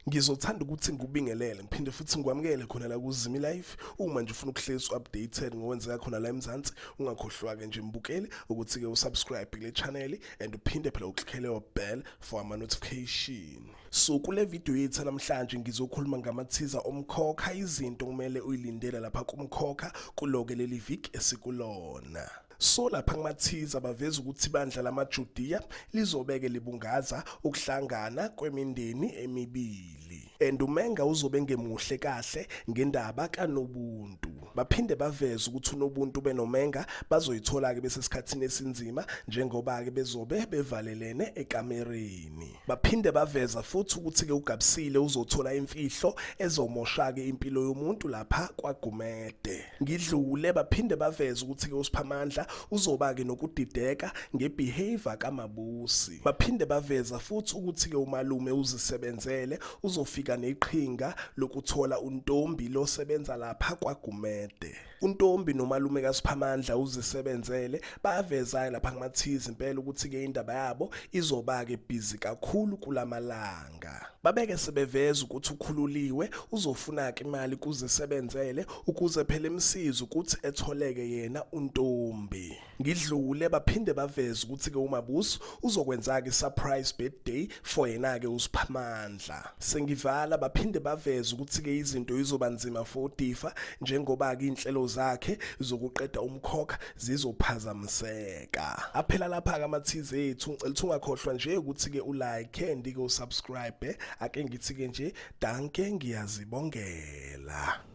Ngizothanda ukuthi ngikubingelele ngiphinde futhi ngikwamukele khona la kuZimi Live. Uma nje ufuna ukuhlezi updated ngokwenzeka khona la eMzansi, ungakhohlwa-ke nje mbukeli ukuthi-ke usubscribe kule channel and uphinde phela uklikhele leyo bell for ama-notification. So kule video yethu namhlanje ngizokhuluma ngamathiza omkhokha, izinto kumele uyilindele lapha kumkhokha kuloke leli viki esikulona. So lapha kumathiza baveza ukuthi ibandla lamaJudiya lizobeke libungaza ukuhlangana kwemindeni emibili. And uMenga uzobe ngemuhle kahle ngendaba kaNobuntu. Baphinde baveze ukuthi uNobuntu benoMenga bazoyithola-ke besesikhathini esinzima njengoba-ke bezobe bevalelene ekamereni. Baphinde baveza futhi ukuthi-ke uGabsile uzothola imfihlo ezomosha-ke impilo yomuntu lapha kwaGumede. Ngidlule baphinde baveze ukuthi-ke uSiphamandla uzoba-ke nokudideka ngebehavior kaMabusi. Baphinde baveza futhi ukuthi-ke umalume uzisebenzele uzofika neqhinga lokuthola uNtombi losebenza lapha kwaGumede. UNtombi nomalume kaSiphamandla uzisebenzele baveza lapha kumathizi impela ukuthi-ke indaba yabo izoba-ke busy kakhulu kulamalanga. Babeke sebeveza ukuthi ukhululiwe uzofuna-ke imali kuzisebenzele ukuze phela imsize ukuthi etholeke yena uNtombi. Ngidlule baphinde baveze ukuthi-ke uMabuso uzokwenza-ke surprise birthday for yena-ke uSiphamandla. Sengivala baphinde baveze ukuthi-ke izinto izoba nzima for uDifa njengoba-ke iy'nhlelo zakhe zokuqeda umkhokha zizophazamiseka. Aphela lapha-ke amathizi ethu, ngicela ukuthi ungakhohlwa nje ukuthi-ke ulike and-ke usubscribe. Ake ngithi-ke nje danke, ngiyazibongela.